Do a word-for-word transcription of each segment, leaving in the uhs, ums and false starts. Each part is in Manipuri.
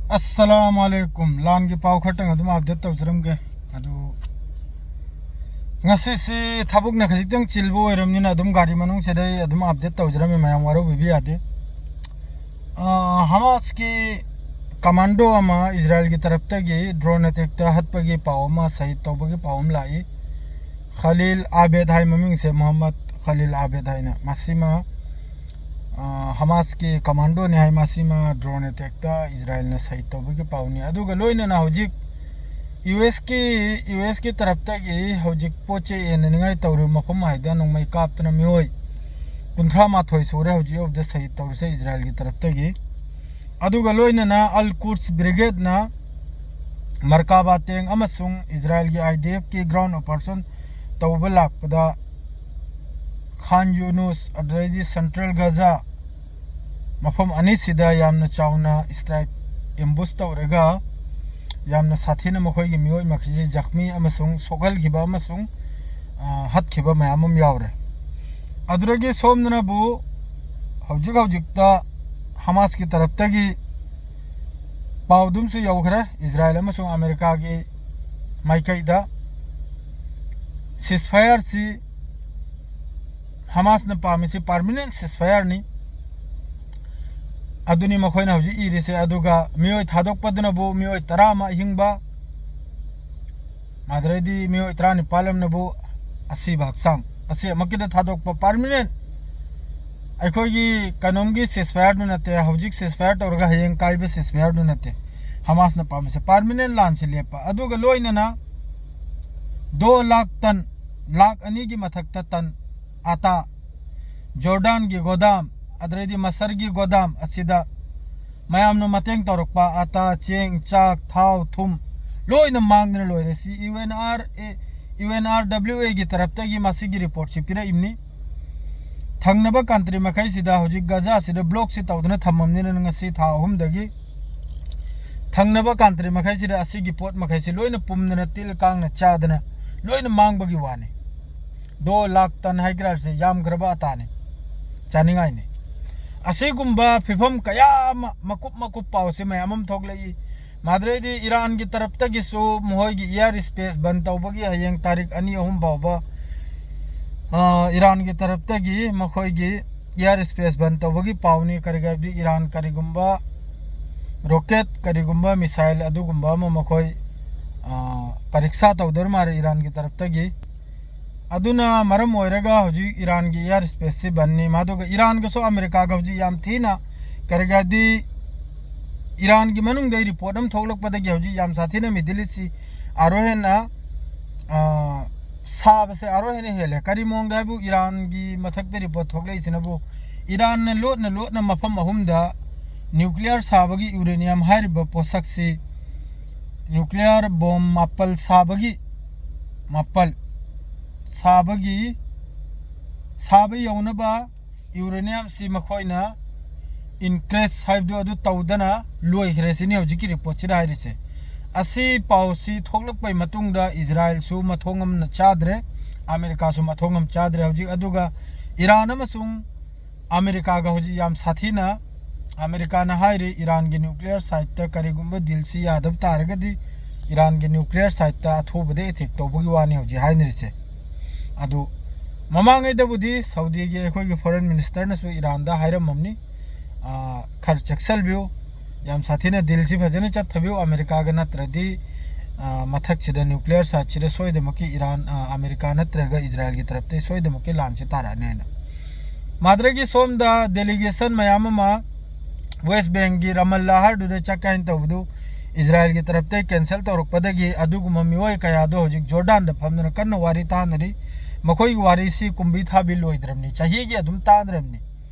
ꯑꯁꯂꯥꯃꯨ ꯑꯂꯩꯀꯨꯝ꯫ ꯂꯥꯟꯒꯤ ꯄꯥꯎ ꯈꯔꯇꯪ ꯑꯗꯨꯝ ꯑꯞꯗꯦꯠ ꯇꯧꯖꯔꯝꯒꯦ꯫ ꯑꯗꯨ ꯉꯁꯤꯁꯤ ꯊꯕꯛꯅ ꯈꯖꯤꯛꯇꯪ ꯆꯤꯜꯕ ꯑꯣꯏꯔꯕꯅꯤꯅ ꯑꯗꯨꯝ ꯒꯥꯔꯤ ꯃꯅꯨꯡꯁꯤꯗ ꯑꯩ ꯑꯗꯨꯝ ꯑꯞꯗꯦꯠ ꯇꯧꯖꯔꯝꯃꯤ, ꯃꯌꯥꯝ ꯋꯥꯔꯧꯕꯤꯕ ꯌꯥꯗꯦ꯫ ꯑ, ꯍꯃꯥꯁꯀꯤ ꯀꯃꯥꯟꯗꯣ ꯑꯃ ꯏꯖꯔꯥꯏꯜꯒꯤ ꯇꯔꯞꯇꯒꯤ ꯗ꯭ꯔꯣꯟ ꯑꯦꯇꯦꯛꯇ ꯍꯠꯄꯒꯤ ꯄꯥꯎ ꯑꯃ, ꯁꯍꯤꯗ ꯇꯧꯕꯒꯤ ꯄꯥꯎ ꯑꯃ ꯂꯥꯛꯏ꯫ ꯈꯂꯤꯜ ꯑꯥꯕꯦꯗ ꯍꯥꯏ ꯃꯃꯤꯡꯁꯦ, ꯃꯨꯍꯝꯃꯗ ꯈꯂꯤꯜ ꯑꯥꯕꯦꯗ ꯍꯥꯏꯅ꯫ ꯃꯁꯤꯃ, ꯑ, ꯍꯃꯥꯁꯀꯤ ꯀꯃꯥꯟꯗꯣꯅꯤ ꯍꯥꯏ꯫ ꯃꯁꯤꯃ ꯗ꯭ꯔꯣꯟ ꯑꯦꯇꯦꯛꯇ ꯏꯖꯔꯥꯏꯜꯅ ꯁꯍꯤꯗ ꯇꯧꯕꯒꯤ ꯄꯥꯎꯅꯤ꯫ ꯑꯗꯨꯒ ꯂꯣꯏꯅꯅ ꯍꯧꯖꯤꯛ ꯌꯨ ꯑꯦꯁꯀꯤ, ꯌꯨ ꯑꯦꯁꯀꯤ ꯇꯔꯞꯇꯒꯤ ꯍꯧꯖꯤꯛ ꯄꯣꯠ ꯆꯩ ꯌꯦꯟꯅꯅꯤꯡꯉꯥꯏ ꯇꯧꯔꯤꯕ ꯃꯐꯝ ꯍꯥꯏꯗ ꯅꯣꯡꯃꯩ ꯀꯥꯞꯇꯅ ꯃꯤꯑꯣꯏ ꯀꯨꯟꯊ꯭ꯔꯥ ꯃꯥꯊꯣꯏ ꯁꯨꯔꯦ ꯍꯧꯖꯤꯛ ꯌꯧꯕꯗ ꯁꯍꯤꯗ ꯇꯧꯔꯤꯁꯦ ꯏꯖꯔꯥꯏꯜꯒꯤ ꯇꯔꯞꯇꯒꯤ꯫ ꯑꯗꯨꯒ ꯂꯣꯏꯅꯅ ꯑꯜ ꯀꯨꯗꯁ ꯕ꯭ꯔꯤꯒꯦꯗꯅ ꯃꯔꯀꯥꯕꯥ ꯇꯦꯡ ꯑꯃꯁꯨꯡ ꯏꯖꯔꯥꯏꯜꯒꯤ ꯑꯥꯏ ꯗꯤ ꯑꯦꯐꯀꯤ ꯒ꯭ꯔꯥꯎꯟ ꯑꯣꯄꯔꯦꯁꯟ ꯇꯧꯕ ꯂꯥꯛꯄꯗ ꯈꯥꯟ ꯌꯨꯅꯨꯁ ꯑꯗꯩꯗꯤ ꯁꯦꯟꯇ꯭ꯔꯦꯜ ꯒꯖꯥ ꯃꯐꯝ ꯑꯅꯤꯁꯤꯗ ꯌꯥꯝꯅ ꯆꯥꯎꯅ ꯏꯁꯇ꯭ꯔꯥꯏꯛ, ꯑꯦꯝꯕꯨꯁ ꯇꯧꯔꯒ ꯌꯥꯝꯅ ꯁꯥꯊꯤꯅ ꯃꯈꯣꯏꯒꯤ ꯃꯤꯑꯣꯏ ꯃꯈꯩꯁꯤ ꯖꯈꯃꯤ ꯑꯃꯁꯨꯡ ꯁꯣꯛꯍꯟꯈꯤꯕ ꯑꯃꯁꯨꯡ, ꯑ, ꯍꯠꯈꯤꯕ ꯃꯌꯥꯝ ꯑꯃ ꯌꯥꯎꯔꯦ꯫ ꯑꯗꯨꯗꯒꯤ ꯁꯣꯝꯗꯅꯕꯨ ꯍꯧꯖꯤꯛ ꯍꯧꯖꯤꯛꯇ ꯍꯃꯥꯁꯀꯤ ꯇꯔꯞꯇꯒꯤ ꯄꯥꯎꯗꯨꯝꯁꯨ ꯌꯧꯈ꯭ꯔꯦ ꯏꯖꯔꯥꯏꯜ ꯑꯃꯁꯨꯡ ꯑꯃꯦꯔꯤꯀꯥꯒꯤ ꯃꯥꯏꯀꯩꯗ꯫ ꯁꯤꯁꯐꯥꯌꯔꯁꯤ ꯍꯃꯥꯁꯅ ꯄꯥꯝꯃꯤꯁꯤ ꯄꯥꯔꯃꯤꯅꯦꯟ ꯁꯤꯁꯐꯥꯌꯔꯅꯤ꯫ ꯑꯗꯨꯅꯤ ꯃꯈꯣꯏꯅ ꯍꯧꯖꯤꯛ ꯏꯔꯤꯁꯦ꯫ ꯑꯗꯨꯒ ꯃꯤꯑꯣꯏ ꯊꯥꯗꯣꯛꯄꯗꯨꯅꯕꯨ ꯃꯤꯑꯣꯏ ꯇꯔꯥ ꯑꯃ ꯑꯍꯤꯡꯕ, ꯑꯗꯨꯗꯩꯗꯤ ꯃꯤꯑꯣꯏ ꯇꯔꯥꯅꯤꯄꯥꯜ ꯑꯃꯅꯕꯨ ꯑꯁꯤꯕ ꯍꯛꯆꯥꯡ, ꯑꯁꯤ ꯑꯃꯛꯀꯤꯗ ꯊꯥꯗꯣꯛꯄ ꯄꯥꯔꯃꯤꯅꯦꯟ꯫ ꯑꯩꯈꯣꯏꯒꯤ ꯀꯩꯅꯣꯝꯒꯤ ꯁꯤꯁꯐꯥꯌꯔꯗꯨ ꯅꯠꯇꯦ, ꯍꯧꯖꯤꯛ ꯁꯤꯁꯐꯥꯌꯔ ꯇꯧꯔꯒ ꯍꯌꯦꯡ ꯀꯥꯏꯕ ꯁꯤꯁꯐꯥꯌꯔꯗꯨ ꯅꯠꯇꯦ꯫ ꯍꯃꯥꯁꯅ ꯄꯥꯝꯃꯤꯁꯦ ꯄꯥꯔꯃꯤꯅꯦꯟ ꯂꯥꯟꯁꯤ ꯂꯦꯞꯄ꯫ ꯑꯗꯨꯒ ꯂꯣꯏꯅꯅ ꯗꯣ ꯂꯥꯛ ꯇꯟ, ꯂꯥꯛ ꯑꯅꯤꯒꯤ ꯃꯊꯛꯇ ꯇꯟ ꯑꯇꯥ, ꯖꯣꯔꯗꯥꯟꯒꯤ ꯒꯣꯗꯥꯝ, ꯑꯗꯨꯗꯩꯗꯤ ꯃꯁꯔꯒꯤ ꯒꯣꯗꯥꯝ ꯑꯁꯤꯗ ꯃꯌꯥꯝꯅ ꯃꯇꯦꯡ ꯇꯧꯔꯛꯄ ꯑꯇꯥ, ꯆꯦꯡ, ꯆꯥꯛ, ꯊꯥꯎ, ꯊꯨꯝ ꯂꯣꯏꯅ ꯃꯥꯡꯗꯅ ꯂꯣꯏꯔꯦ꯫ C U N R A, U N R W ꯑꯦꯒꯤ ꯇꯔꯞꯇꯒꯤ ꯃꯁꯤꯒꯤ ꯔꯤꯄꯣꯔꯠꯁꯤ ꯄꯤꯔꯛꯏꯕꯅꯤ꯫ ꯊꯪꯅꯕ ꯀꯟꯇ꯭ꯔꯤ ꯃꯈꯩꯁꯤꯗ ꯍꯧꯖꯤꯛ ꯒꯖꯥꯁꯤꯗ ꯕ꯭ꯂꯣꯛꯁꯤ ꯇꯧꯗꯅ ꯊꯝꯃꯝꯅꯤꯅ ꯉꯁꯤ ꯊꯥ ꯑꯍꯨꯝꯗꯒꯤ ꯊꯪꯅꯕ ꯀꯟꯇ꯭ꯔꯤ ꯃꯈꯩꯁꯤꯗ ꯑꯁꯤꯒꯤ ꯄꯣꯠ ꯃꯈꯩꯁꯤ ꯂꯣꯏꯅ ꯄꯨꯝꯗꯅ ꯇꯤꯜ ꯀꯥꯡꯅ ꯆꯥꯗꯅ ꯂꯣꯏꯅ ꯃꯥꯡꯕꯒꯤ ꯋꯥꯅꯤ꯫ ꯗꯣ ꯂꯥꯛ ꯇꯟ ꯍꯥꯏꯒꯦꯔꯥꯁꯦ ꯌꯥꯝꯈ꯭ꯔꯕ ꯑꯇꯥꯅꯤ, ꯆꯥꯅꯤꯡꯉꯥꯏꯅꯤ꯫ ꯑꯁꯤꯒꯨꯝꯕ ꯐꯤꯕꯝ ꯀꯌꯥ ꯑꯃ ꯃꯀꯨꯞ ꯃꯀꯨꯞ ꯄꯥꯎꯁꯦ ꯃꯌꯥꯝ ꯑꯃ ꯊꯣꯛꯂꯛꯏ꯫ ꯃꯥꯗ꯭ꯔꯩꯗꯤ ꯏꯔꯥꯟꯒꯤ ꯇꯔꯞꯇꯒꯤꯁꯨ ꯃꯈꯣꯏꯒꯤ air space ꯕꯟ ꯇꯧꯕꯒꯤ ꯍꯌꯦꯡ ꯇꯥꯔꯤꯛ ꯑꯅꯤ ꯑꯍꯨꯝ ꯐꯥꯎꯕ, ꯑ, ꯏꯔꯥꯟꯒꯤ ꯇꯔꯞꯇꯒꯤ ꯃꯈꯣꯏꯒꯤ air space ꯕꯟ ꯇꯧꯕꯒꯤ ꯄꯥꯎꯅꯤ꯫ ꯀꯔꯤꯒꯤ ꯍꯥꯏꯕꯗꯤ ꯏꯔꯥꯟ ꯀꯔꯤꯒꯨꯝꯕ rocket, ꯀꯔꯤꯒꯨꯝꯕ missile ꯑꯗꯨꯒꯨꯝꯕ ꯑꯃ ꯃꯈꯣꯏ, ꯑ, ꯄꯔꯤꯛꯁꯥ ꯇꯧꯗꯣꯏ ꯃꯥꯜꯂꯦ ꯏꯔꯥꯟꯒꯤ ꯇꯔꯞꯇꯒꯤ꯫ ꯑꯗꯨꯅ ꯃꯔꯝ ꯑꯣꯏꯔꯒ ꯍꯧꯖꯤꯛ ꯏꯔꯥꯟꯒꯤ air space ꯁꯤ ꯕꯟꯅꯤ꯫ ꯃꯗꯨꯒ ꯏꯔꯥꯟꯒꯁꯨ ꯑꯃꯦꯔꯤꯀꯥꯒ ꯍꯧꯖꯤꯛ ꯌꯥꯝ ꯊꯤꯅ, ꯀꯔꯤꯒꯤ ꯍꯥꯏꯗꯤ ꯏꯔꯥꯟꯒꯤ ꯃꯅꯨꯡꯗ report ꯑꯃ ꯊꯣꯛꯂꯛꯄꯗꯒꯤ ꯍꯧꯖꯤꯛ ꯌꯥꯝ ꯁꯥꯊꯤꯅ Middle East ꯁꯤ ꯑꯥꯔꯣ ꯍꯦꯟꯅ, ꯑ, ꯁꯥꯕꯁꯦ ꯑꯥꯔꯣ ꯍꯦꯟꯅ ꯍꯦꯜꯂꯦ꯫ ꯀꯔꯤ ꯃꯑꯣꯡꯗ ꯍꯥꯏꯕꯨ ꯏꯔꯥꯟꯒꯤ ꯃꯊꯛꯇ report ꯊꯣꯛꯂꯛꯏꯁꯤꯅꯕꯨ ꯏꯔꯥꯟꯅ ꯂꯣꯠꯅ ꯂꯣꯠꯅ ꯃꯐꯝ ꯑꯍꯨꯝꯗ nuclear ꯁꯥꯕꯒꯤ uranium ꯍꯥꯏꯔꯤꯕ ꯄꯣꯠꯁꯛꯁꯤ, nuclear bomb ꯃꯥꯄꯜ ꯁꯥꯕꯒꯤ, ꯃꯥꯄꯜ ꯁꯥꯕꯒꯤ, ꯁꯥꯕ ꯌꯧꯅꯕ uranium ꯁꯤ ꯃꯈꯣꯏꯅ encourage ꯍꯥꯏꯕꯗꯨ ꯑꯗꯨ ꯇꯧꯗꯅ ꯂꯣꯏꯈ꯭ꯔꯦ ꯁꯤꯅꯤ ꯍꯧꯖꯤꯛꯀꯤ report ꯁꯤꯗ ꯍꯥꯏꯔꯤꯁꯦ꯫ ꯑꯁꯤ ꯄꯥꯎꯁꯤ ꯊꯣꯛꯂꯛꯄꯩ ꯃꯇꯨꯡꯗ ꯏꯖꯔꯥꯏꯜꯁꯨ ꯃꯊꯣꯡ ꯑꯃꯅ ꯆꯥꯗ꯭ꯔꯦ, ꯑꯃꯦꯔꯤꯀꯥꯁꯨ ꯃꯊꯣꯡ ꯑꯃ ꯆꯥꯗ꯭ꯔꯦ ꯍꯧꯖꯤꯛ꯫ ꯑꯗꯨꯒ ꯏꯔꯥꯟ ꯑꯃꯁꯨꯡ ꯑꯃꯦꯔꯤꯀꯥꯒ ꯍꯧꯖꯤꯛ ꯌꯥꯝ ꯁꯥꯊꯤꯅ, ꯑꯃꯦꯔꯤꯀꯥꯅ ꯍꯥꯏꯔꯤ ꯏꯔꯥꯟꯒꯤ nuclear site ꯇ ꯀꯔꯤꯒꯨꯝꯕ deal ꯁꯤ ꯌꯥꯗꯕ ꯇꯥꯔꯒꯗꯤ ꯏꯔꯥꯟꯒꯤ nuclear site ꯇ ꯑꯊꯨꯕꯗ attack ꯇꯧꯕꯒꯤ ꯋꯥꯅꯤ ꯍꯧꯖꯤꯛ ꯍꯥꯏꯅꯔꯤꯁꯦ꯫ ꯑꯗꯨ ꯃꯃꯥꯡꯉꯩꯗꯕꯨꯗꯤ ꯁꯥꯎꯗꯤꯒꯤ ꯑꯩꯈꯣꯏꯒꯤ foreign minister ꯅꯁꯨ ꯏꯔꯥꯟꯗ ꯍꯥꯏꯔꯝꯃꯝꯅꯤ, ꯑ, ꯈꯔ ꯆꯦꯛꯁꯤꯜꯕꯤꯌꯨ, ꯌꯥꯝ ꯁꯥꯊꯤꯅ deal ꯁꯤ ꯐꯖꯅ ꯆꯠꯊꯕꯤꯌꯨ, ꯑꯃꯦꯔꯤꯀꯥꯒ ꯅꯠꯇ꯭ꯔꯗꯤ, ꯑ, ꯃꯊꯛꯁꯤꯗ nuclear site ꯁꯤꯗ ꯁꯣꯏꯗꯃꯛꯀꯤ ꯏꯔꯥꯟ, ꯑ, ꯑꯃꯦꯔꯤꯀꯥ ꯅꯠꯇ꯭ꯔꯒ ꯏꯖꯔꯥꯏꯜꯒꯤ ꯇꯔꯞꯇꯒꯤ ꯁꯣꯏꯗꯃꯛꯀꯤ ꯂꯥꯟꯁꯤ ꯇꯥꯔꯛꯑꯅꯤ ꯍꯥꯏꯅ꯫ ꯃꯥꯗ꯭ꯔꯒꯤ ꯁꯣꯝꯗ delegation ꯃꯌꯥꯝ ꯑꯃ West Bank ꯀꯤ ꯔꯥꯃꯜꯂꯥ ꯍꯥꯏꯔꯗꯨꯗ ꯆꯠꯀꯦ ꯍꯥꯏꯅ ꯇꯧꯕꯗꯨ ꯏꯖꯔꯥꯏꯜꯒꯤ ꯇꯔꯞꯇꯒꯤ cancel ꯇꯧꯔꯛꯄꯗꯒꯤ ꯑꯗꯨꯒꯨꯝꯕ ꯃꯤꯑꯣꯏ ꯀꯌꯥꯗꯣ ꯍꯧꯖꯤꯛ ꯖꯣꯔꯗꯥꯟꯗ ꯐꯝꯗꯨꯅ ꯀꯟꯅ ꯋꯥꯔꯤ ꯇꯥꯅꯔꯤ꯫ ꯃꯈꯣꯏꯒꯤ ꯋꯥꯔꯤꯁꯤ ꯀꯨꯝꯕꯤ ꯊꯥꯕꯤ ꯂꯣꯏꯗ꯭ꯔꯕꯅꯤ, ꯆꯍꯤꯒꯤ ꯑꯗꯨꯝ ꯇꯥꯅꯔꯕꯅꯤ꯫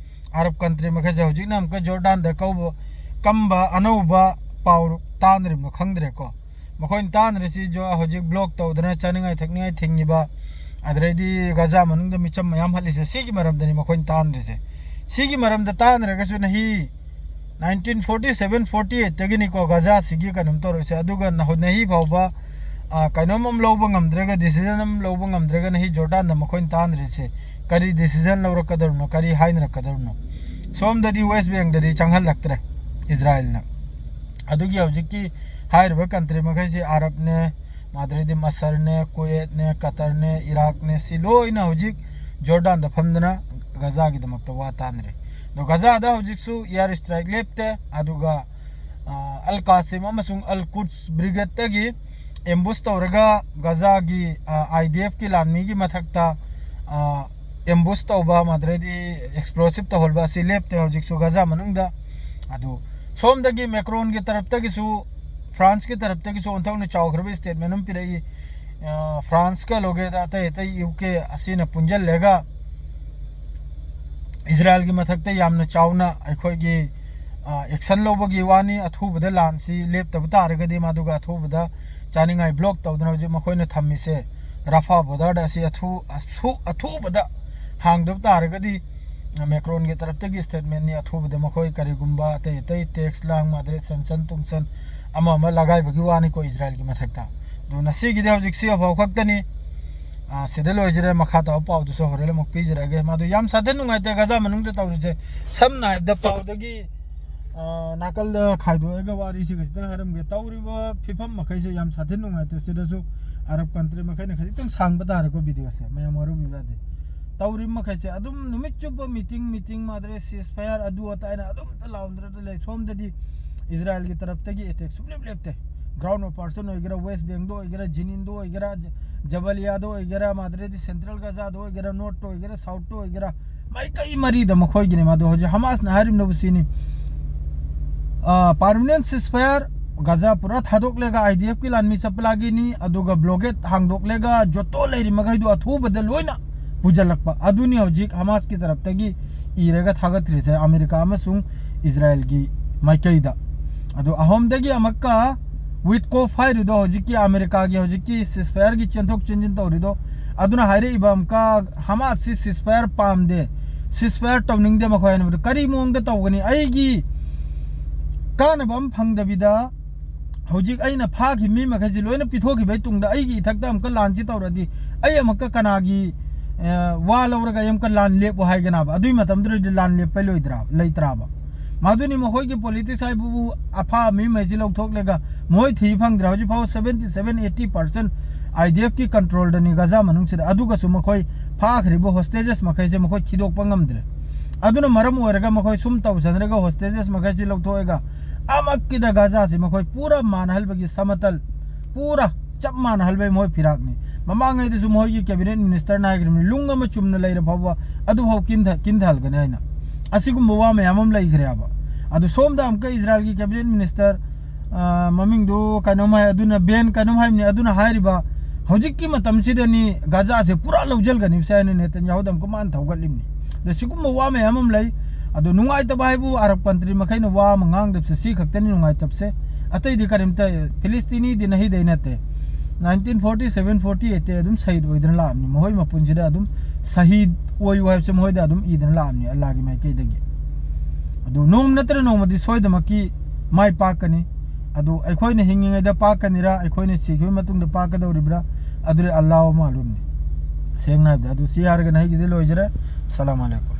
ꯑꯔꯕ country ꯃꯈꯩꯁꯦ ꯍꯧꯖꯤꯛꯅ ꯑꯃꯨꯛꯀ ꯖꯣꯔꯗꯥꯟꯗ ꯀꯧꯕ, ꯀꯝꯕ ꯑꯅꯧꯕ ꯄꯥꯎ ꯇꯥꯅꯔꯤꯕꯅꯣ ꯈꯪꯗ꯭ꯔꯦꯀꯣ꯫ ꯃꯈꯣꯏꯅ ꯇꯥꯅꯔꯤꯁꯤ ꯖꯣ-, ꯍꯧꯖꯤꯛ block ꯇꯧꯗꯅ ꯆꯥꯅꯤꯡꯉꯥꯏ ꯊꯛꯅꯤꯡꯉꯥꯏ ꯊꯤꯡꯉꯤꯕ, ꯑꯗꯨꯗꯩꯗꯤ ꯒꯖꯥ ꯃꯅꯨꯡꯗ ꯃꯤꯆꯝ ꯃꯌꯥꯝ ꯍꯠꯂꯤꯁꯦ, ꯁꯤꯒꯤ ꯃꯔꯝꯗꯅꯤ ꯃꯈꯣꯏꯅ ꯇꯥꯅꯔꯤꯁꯦ꯫ ꯁꯤꯒꯤ ꯃꯔꯝꯗ ꯇꯥꯅꯔꯒꯁꯨ ꯅꯍꯤ nineteen forty seven forty eight ꯇꯒꯤꯅꯤꯀꯣ ꯒꯖꯥꯁꯤꯒꯤ ꯀꯩꯅꯣꯝ ꯇꯧꯔꯛꯏꯁꯦ꯫ ꯑꯗꯨꯒ ꯅꯍ-, ꯅꯍꯤ ꯐꯥꯎꯕ, ꯑ, ꯀꯩꯅꯣꯝ ꯑꯃ ꯂꯧꯕ ꯉꯝꯗ꯭ꯔꯒ, decision ꯑꯃ ꯂꯧꯕ ꯉꯝꯗ꯭ꯔꯒ ꯅꯍꯤ ꯖꯣꯔꯗꯥꯟꯗ ꯃꯈꯣꯏꯅ ꯇꯥꯅꯔꯤꯁꯦ꯫ ꯀꯔꯤ decision ꯂꯧꯔꯛꯀꯗꯧꯔꯤꯅꯣ, ꯀꯔꯤ ꯍꯥꯏꯅꯔꯛꯀꯗꯧꯔꯤꯅꯣ? ꯁꯣꯝꯗꯗꯤ ꯋꯦꯁ ꯕꯦꯡꯗꯗꯤ ꯆꯪꯍꯜꯂꯛꯇ꯭ꯔꯦ ꯏꯖꯔꯥꯏꯜꯅ꯫ ꯑꯗꯨꯒꯤ ꯍꯧꯖꯤꯛꯀꯤ ꯍꯥꯏꯔꯤꯕ ꯀꯟꯇ꯭ꯔꯤ ꯃꯈꯩꯁꯤ ꯑꯔꯕꯅꯦ, ꯃꯗꯨꯗꯩꯗꯤ ꯃꯁꯔꯅꯦ, ꯀꯨꯋꯦꯠꯅꯦ, ꯀꯇꯔꯅꯦ, ꯏꯔꯥꯛꯅꯦ, ꯁꯤ ꯂꯣꯏꯅ ꯍꯧꯖꯤꯛ ꯖꯣꯔꯗꯥꯟꯗ ꯐꯝꯗꯅ ꯒꯖꯥꯒꯤꯗꯃꯛꯇ ꯋꯥ ꯇꯥꯅꯔꯤ꯫ ꯑꯗꯣ ꯒꯖꯥꯗ ꯍꯧꯖꯤꯛꯁꯨ ꯏꯌꯥꯔ ꯁ꯭ꯇ꯭ꯔꯥꯏꯛ ꯂꯦꯞꯇꯦ꯫ ꯑꯗꯨꯒ ꯑ, ꯑꯜ ꯀꯥꯁꯤꯝ ꯑꯃꯁꯨꯡ ꯑꯜ ꯀꯨꯠꯁ ꯕ꯭ꯔꯤꯒꯦꯗꯇꯒꯤ ꯑꯦꯝꯕꯨꯁ ꯇꯧꯔꯒ ꯒꯖꯥꯒꯤ, ꯑ, ꯑꯥꯏ ꯗꯤ ꯑꯦꯐꯀꯤ ꯂꯥꯟꯃꯤꯒꯤ ꯃꯊꯛꯇ, ꯑ, ꯑꯦꯝꯕꯨꯁ ꯇꯧꯕ, ꯃꯗꯨꯗꯩꯗꯤ ꯑꯦꯛꯁꯄ꯭ꯂꯣꯁꯤꯞ ꯇꯧꯍꯟꯕ ꯑꯁꯤ ꯂꯦꯞꯇꯦ ꯍꯧꯖꯤꯛꯁꯨ ꯒꯖꯥ ꯃꯅꯨꯡꯗ꯫ ꯑꯗꯨ ꯁꯣꯝꯗꯒꯤ ꯃꯦꯀ꯭ꯔꯣꯟꯒꯤ ꯇꯔꯞꯇꯒꯤꯁꯨ, ꯐ꯭ꯔꯥꯟꯁꯀꯤ ꯇꯔꯞꯇꯒꯤꯁꯨ ꯑꯣꯟꯊꯣꯛꯅ ꯆꯥꯎꯈ꯭ꯔꯕ ꯁ꯭ꯇꯦꯠꯃꯦꯟ ꯑꯃ ꯄꯤꯔꯛꯏ꯫ ꯑ, ꯐ꯭ꯔꯥꯟꯁꯀ ꯂꯣꯒꯦꯗ ꯑꯇꯩ ꯑꯇꯩ ꯌꯨ ꯀꯦ ꯑꯁꯤꯅ ꯄꯨꯟꯁꯤꯜꯂꯒ ꯏꯖꯔꯥꯏꯜꯒꯤ ꯃꯊꯛꯇ ꯌꯥꯝꯅ ꯆꯥꯎꯅ ꯑꯩꯈꯣꯏꯒꯤ, ꯑ, ꯑꯦꯛꯁꯟ ꯂꯧꯕꯒꯤ ꯋꯥꯅꯤ꯫ ꯑꯊꯨꯕꯗ ꯂꯥꯟꯁꯤ ꯂꯦꯞꯇꯕ ꯇꯥꯔꯒꯗꯤ, ꯃꯗꯨꯒ ꯑꯊꯨꯕꯗ ꯆꯥꯅꯤꯡꯉꯥꯏ ꯕ꯭ꯂꯣꯛ ꯇꯧꯗꯅ ꯍꯧꯖꯤꯛ ꯃꯈꯣꯏꯅ ꯊꯝꯃꯤꯁꯦ ꯔꯥꯐꯥ ꯕꯣꯔꯗꯔꯗ ꯑꯁꯤ ꯑꯊꯨ-, ꯑꯁꯨ-, ꯑꯊꯨꯕꯗ ꯍꯥꯡꯗꯕ ꯇꯥꯔꯒꯗꯤ, ꯃꯦꯀ꯭ꯔꯣꯟꯒꯤ ꯇꯔꯞꯇꯒꯤ ꯁ꯭ꯇꯦꯠꯃꯦꯟꯅꯤ꯫ ꯑꯊꯨꯕꯗ ꯃꯈꯣꯏ ꯀꯔꯤꯒꯨꯝꯕ ꯑꯇꯩ ꯑꯇꯩ ꯇꯦꯛꯁ ꯂꯥꯡ, ꯃꯗꯨꯗꯩ ꯁꯦꯟꯁꯟ ꯇꯨꯡꯁꯟ ꯑꯃ ꯑꯃ ꯂꯒꯥꯏꯕꯒꯤ ꯋꯥꯅꯤꯀꯣ ꯏꯖꯔꯥꯏꯜꯒꯤ ꯃꯊꯛꯇ꯫ ꯑꯗꯨ ꯉꯁꯤꯒꯤꯗꯤ ꯍꯧꯖꯤꯛꯁꯤ ꯑꯐꯥꯎ ꯈꯛꯇꯅꯤ꯫ ꯑ, ꯁꯤꯗ ꯂꯣꯏꯖꯔꯦ꯫ ꯃꯈꯥ ꯇꯥꯕ ꯄꯥꯎꯗꯨꯁꯨ ꯍꯣꯔꯦꯟ ꯑꯃꯨꯛ ꯄꯤꯖꯔꯛꯑꯒꯦ꯫ ꯃꯗꯨ ꯌꯥꯝ ꯁꯥꯊꯤ ꯅꯨꯡꯉꯥꯏꯇꯦ ꯒꯖꯥ ꯃꯅꯨꯡꯗ ꯇꯧꯔꯤꯁꯦ꯫ ꯁꯝꯅ ꯍꯥꯏꯔꯕꯗ ꯄꯥꯎꯗꯒꯤ, ꯑ, ꯅꯥꯀꯜꯗ ꯈꯥꯏꯗꯣꯛꯑꯒ ꯋꯥꯔꯤꯁꯤ ꯈꯖꯤꯛꯇꯪ ꯍꯥꯏꯔꯝꯒꯦ꯫ ꯇꯧꯔꯤꯕ ꯐꯤꯕꯝ ꯃꯈꯩꯁꯦ ꯌꯥꯝ ꯁꯥꯊꯤ ꯅꯨꯡꯉꯥꯏꯇꯦ꯫ ꯁꯤꯗꯁꯨ ꯑꯔꯕ ꯀꯟꯇ꯭ꯔꯤ ꯃꯈꯩꯅ ꯈꯖꯤꯛꯇꯪ ꯁꯥꯡꯕ ꯇꯥꯔꯦꯀꯣ ꯚꯤꯗꯤꯑꯣꯁꯦ꯫ ꯃꯌꯥꯝ ꯋꯥꯔꯧꯕꯤꯕ ꯌꯥꯗꯦ꯫ ꯇꯧꯔꯤꯕ ꯃꯈꯩꯁꯦ ꯑꯗꯨꯝ ꯅꯨꯃꯤꯠ ꯆꯨꯞꯄ ꯃꯤꯇꯤꯡ, ꯃꯤꯇꯤꯡ, ꯃꯥꯗ꯭ꯔꯦ ꯁꯤꯁ ꯐꯥꯌꯔ, ꯑꯗꯨ ꯑꯗꯥ ꯍꯥꯏꯅ ꯑꯗꯨꯝꯇ ꯂꯥꯎꯅꯗ꯭ꯔꯗ ꯂꯩ꯫ ꯁꯣꯝꯗꯗꯤ ꯏꯖꯔꯥꯏꯜꯒꯤ ꯇꯔꯞꯇꯒꯤ ꯑꯦꯇꯦꯛ ꯁꯨꯡꯂꯦꯞ ꯂꯦꯞꯇꯦ꯫ ꯒ꯭ꯔꯥꯎꯟ ꯑꯣꯄꯔꯦꯁꯟ ꯑꯣꯏꯒꯦꯔꯥ, ꯋꯦꯁ ꯕꯦꯡꯗ ꯑꯣꯏꯒꯦꯔꯥ, ꯖꯤꯅꯤꯟꯗ ꯑꯣꯏꯒꯦꯔꯥ, ꯖ-, ꯖꯕꯂꯤꯌꯥꯗ ꯑꯣꯏꯒꯦꯔꯥ, ꯃꯥꯗ꯭ꯔꯦꯗꯤ ꯁꯦꯟꯇ꯭ꯔꯦꯜ ꯒꯖꯥꯗ ꯑꯣꯏꯒꯦꯔꯥ, ꯅꯣꯔꯠꯇ ꯑꯣꯏꯒꯦꯔꯥ, ꯁꯥꯎꯠꯇ ꯑꯣꯏꯒꯦꯔꯥ, ꯃꯥꯏꯀꯩ ꯃꯔꯤꯗ ꯃꯈꯣꯏꯒꯤꯅꯤ꯫ ꯃꯗꯨ ꯍꯧꯖꯤꯛ ꯍꯃꯥꯁꯅ ꯍꯥꯏꯔꯤꯕꯅꯕꯨ ꯁꯤꯅꯤ꯫ ꯑ, ꯄꯥꯔꯃꯤꯅꯦꯟ ꯁꯤꯁ ꯐꯥꯌꯔ ꯒꯖꯥ ꯄꯨꯔꯥ ꯊꯥꯗꯣꯛꯂꯒ ꯑꯥꯏ ꯗꯤ ꯑꯦꯐꯀꯤ ꯂꯥꯟꯃꯤ ꯆꯠꯄ ꯂꯥꯒꯤꯅꯤ, ꯑꯗꯨꯒ ꯕ꯭ꯂꯣꯀꯦꯠ ꯍꯥꯡꯗꯣꯛꯂꯒ ꯖꯣꯇꯣ ꯂꯩꯔꯤ ꯃꯈꯩꯗꯨ ꯑꯊꯨꯕꯗ ꯂꯣꯏꯅ ꯄꯨꯖꯜꯂꯛꯄ꯫ ꯑꯗꯨꯅꯤ ꯍꯧꯖꯤꯛ ꯍꯃꯥꯁꯀꯤ ꯇꯔꯞꯇꯒꯤ ꯏꯔꯒ ꯊꯥꯒꯠꯇ꯭ꯔꯤꯁꯦ ꯑꯃꯦꯔꯤꯀꯥ ꯑꯃꯁꯨꯡ ꯏꯖꯔꯥꯏꯜꯒꯤ ꯃꯥꯏꯀꯩꯗ꯫ ꯑꯗꯨ ꯑꯍꯣꯝꯗꯒꯤ ꯑꯃꯨꯛꯀ ꯋꯤꯠꯀꯣꯐ ꯍꯥꯏꯔꯤꯗꯣ, ꯍꯧꯖꯤꯛꯀꯤ ꯑꯃꯦꯔꯤꯀꯥꯒꯤ ꯍꯧꯖꯤꯛꯀꯤ ꯁꯤꯁ ꯐꯥꯌꯔꯒꯤ ꯆꯦꯟꯊꯣꯛ ꯆꯦꯟꯁꯤꯟ ꯇꯧꯔꯤꯗꯣ, ꯑꯗꯨꯅ ꯍꯥꯏꯔꯛꯏꯕ ꯑꯃꯨꯛꯀ ꯍꯃꯥꯁꯁꯤ ꯁꯤꯁ ꯐꯥꯌꯔ ꯄꯥꯝꯗꯦ, ꯁꯤꯁ ꯐꯥꯌꯔ ꯇꯧꯅꯤꯡꯗꯦ ꯃꯈꯣꯏ ꯍꯥꯏꯅꯕꯗꯣ꯫ ꯀꯔꯤ ꯃꯑꯣꯡꯗ ꯇꯧꯒꯅꯤ? ꯑꯩꯒꯤ ꯀꯥꯟꯅꯕ ꯑꯃ ꯐꯪꯗꯕꯤꯗ ꯍꯧꯖꯤꯛ ꯑꯩꯅ ꯐꯥꯈꯤꯕ ꯃꯤ ꯃꯈꯩꯁꯤ ꯂꯣꯏꯅ ꯄꯤꯊꯣꯛꯈꯤꯕꯒꯤ ꯇꯨꯡꯗ ꯑꯩꯒꯤ ꯏꯊꯛꯇ ꯑꯃꯨꯛꯀ ꯂꯥꯟꯁꯤ ꯇꯧꯔꯗꯤ ꯑꯩ ꯑꯃꯨꯛꯀ ꯀꯅꯥꯒꯤ ꯑ, ꯋꯥ ꯂꯧꯔꯒ ꯑꯃꯨꯛꯀ ꯂꯥꯟ ꯂꯦꯞꯄꯨ ꯍꯥꯏꯒꯅꯕ? ꯑꯗꯨꯒꯤ ꯃꯇꯝꯗꯨꯗꯗꯤ ꯂꯥꯟ ꯂꯦꯞꯄ ꯂꯣꯏꯗ꯭ꯔꯥ, ꯂꯩꯇ꯭ꯔꯥꯕ? ꯃꯗꯨꯅꯤ ꯃꯈꯣꯏꯒꯤ ꯄꯣꯂꯤꯇꯤꯛꯁ ꯍꯥꯏꯕꯕꯨ ꯑꯐꯥꯕ ꯃꯤ ꯃꯩꯁꯤ ꯂꯧꯊꯣꯛꯂꯒ ꯃꯈꯣꯏ ꯊꯤ ꯐꯪꯗ꯭ꯔꯦ꯫ ꯍꯧꯖꯤꯛ ꯐꯥꯎꯕ seventy seven eighty percent IDF ꯀꯤ ꯀꯟꯇ꯭ꯔꯣꯜꯗꯅꯤ ꯒꯖꯥ ꯃꯅꯨꯡꯁꯤꯗ꯫ ꯑꯗꯨꯒꯁꯨ ꯃꯈꯣꯏ ꯐꯥꯈ꯭ꯔꯤꯕ ꯍꯣꯁꯇꯦꯖꯦꯁ ꯃꯈꯩꯁꯦ ꯃꯈꯣꯏ ꯊꯤꯗꯣꯛꯄ ꯉꯝꯗ꯭ꯔꯦ꯫ ꯑꯗꯨꯅ ꯃꯔꯝ ꯑꯣꯏꯔꯒ ꯃꯈꯣꯏ ꯁꯨꯝ ꯇꯧꯁꯟꯅꯔꯒ ꯍꯣꯁꯇꯦꯖꯦꯁ ꯃꯈꯩꯁꯤ ꯂꯧꯊꯣꯛꯑꯒ ꯑꯃꯛꯀꯤꯗ ꯒꯖꯥꯁꯤ ꯃꯈꯣꯏ ꯄꯨꯔꯥ ꯃꯥꯟꯅꯍꯜꯕꯒꯤ ꯁꯃꯇꯜ ꯄꯨꯔꯥ ꯆꯞ ꯃꯥꯟꯅꯍꯜꯕꯩ ꯃꯈꯣꯏ ꯐꯤꯔꯥꯛꯅꯤ꯫ ꯃꯃꯥꯡꯉꯩꯗꯁꯨ ꯃꯈꯣꯏꯒꯤ ꯀꯦꯕꯤꯅꯦꯠ ꯃꯤꯅꯤꯁꯇꯔꯅ ꯍꯥꯏꯈ꯭ꯔꯤꯕꯅꯤ, ꯂꯨꯡ ꯑꯃ ꯆꯨꯝꯅ ꯂꯩꯔ ꯐꯥꯎꯕ ꯑꯗꯨꯐꯥꯎ ꯀꯤꯟꯊ-, ꯀꯤꯟꯊꯍꯜꯒꯅꯤ ꯍꯥꯏꯅ꯫ ꯑꯁꯤꯒꯨꯝꯕ ꯋꯥ ꯃꯌꯥꯝ ꯑꯃ ꯂꯩꯈ꯭ꯔꯦꯕ꯫ ꯑꯗꯨ ꯁꯣꯝꯗ ꯑꯃꯨꯛꯀ ꯏꯖꯔꯥꯏꯜꯒꯤ ꯀꯦꯕꯤꯅꯦꯠ ꯃꯤꯅꯤꯁꯇꯔ, ꯑ, ꯃꯃꯤꯡꯗꯨ ꯀꯩꯅꯣꯝ ꯍꯥꯏ, ꯑꯗꯨꯅ ꯕꯦꯟ ꯀꯩꯅꯣꯝ ꯍꯥꯏꯕꯅꯤ, ꯑꯗꯨꯅ ꯍꯥꯏꯔꯤꯕ ꯍꯧꯖꯤꯛꯀꯤ ꯃꯇꯝꯁꯤꯗꯅꯤ ꯒꯖꯥꯁꯦ ꯄꯨꯔꯥ ꯂꯧꯁꯤꯟꯒꯅꯤꯕꯁꯦ ꯍꯥꯏꯅ ꯅꯦꯇꯟꯌꯥꯍꯨꯗ ꯑꯃꯨꯛꯀ ꯃꯥꯅ ꯊꯧꯒꯠꯂꯤꯕꯅꯤ꯫ ꯑꯗ ꯁꯤꯒꯨꯝꯕ ꯋꯥ ꯃꯌꯥꯝ ꯑꯃ ꯂꯩ꯫ ꯑꯗꯣ ꯅꯨꯡꯉꯥꯏꯇꯕ ꯍꯥꯏꯕꯨ ꯑꯔꯕ ꯀꯟꯇ꯭ꯔꯤ ꯃꯈꯩꯅ ꯋꯥ ꯑꯃ ꯉꯥꯡꯗꯕꯁꯦ, ꯁꯤ ꯈꯛꯇꯅꯤ ꯅꯨꯡꯉꯥꯏꯇꯕꯁꯦ꯫ ꯑꯇꯩꯗꯤ ꯀꯔꯤꯝꯇ, ꯐꯤꯂꯤꯁꯇꯤꯅꯤꯗꯤ ꯅꯍꯤꯗꯩ ꯅꯠꯇꯦ꯫ Nineteen forty seven forty eight ꯇꯩ ꯑꯗꯨꯝ ꯁꯍꯤꯗ ꯑꯣꯏꯗꯅ ꯂꯥꯛꯑꯕꯅꯤ꯫ ꯃꯈꯣꯏ ꯃꯄꯨꯟꯁꯤꯗ ꯑꯗꯨꯝ ꯁꯍꯤꯗ ꯑꯣꯏꯌꯨ ꯍꯥꯏꯕꯁꯦ ꯃꯈꯣꯏꯗ ꯑꯗꯨꯝ ꯏꯗꯅ ꯂꯥꯛꯑꯕꯅꯤ ꯑꯜꯂꯥꯒꯤ ꯃꯥꯏꯀꯩꯗꯒꯤ꯫ ꯑꯗꯨ ꯅꯣꯡꯃ ꯅꯠꯇ꯭ꯔ ꯅꯣꯡꯃꯗꯤ ꯁꯣꯏꯗꯃꯛꯀꯤ ꯃꯥꯏ ꯄꯥꯛꯀꯅꯤ꯫ ꯑꯗꯨ ꯑꯩꯈꯣꯏꯅ ꯍꯤꯡꯉꯤꯉꯩꯗ ꯄꯥꯛꯀꯅꯤꯔꯥ, ꯑꯩꯈꯣꯏꯅ ꯁꯤꯈꯤꯕ ꯃꯇꯨꯡꯗ ꯄꯥꯛꯀꯗꯧꯔꯤꯕ꯭ꯔꯥ, ꯑꯗꯨꯗꯤ ꯑꯜꯂꯥꯍꯨ ꯃꯥꯂꯨꯝꯅꯤ꯫ ꯁꯦꯡꯅ ꯍꯥꯏꯕꯗ꯫ ꯑꯗꯨ ꯁꯤ ꯍꯥꯏꯔꯒꯅ ꯑꯩꯒꯤꯗꯤ ꯂꯣꯏꯖꯔꯦ꯫ ꯁꯂꯥꯝ ꯑꯂꯩꯀꯨꯝ꯫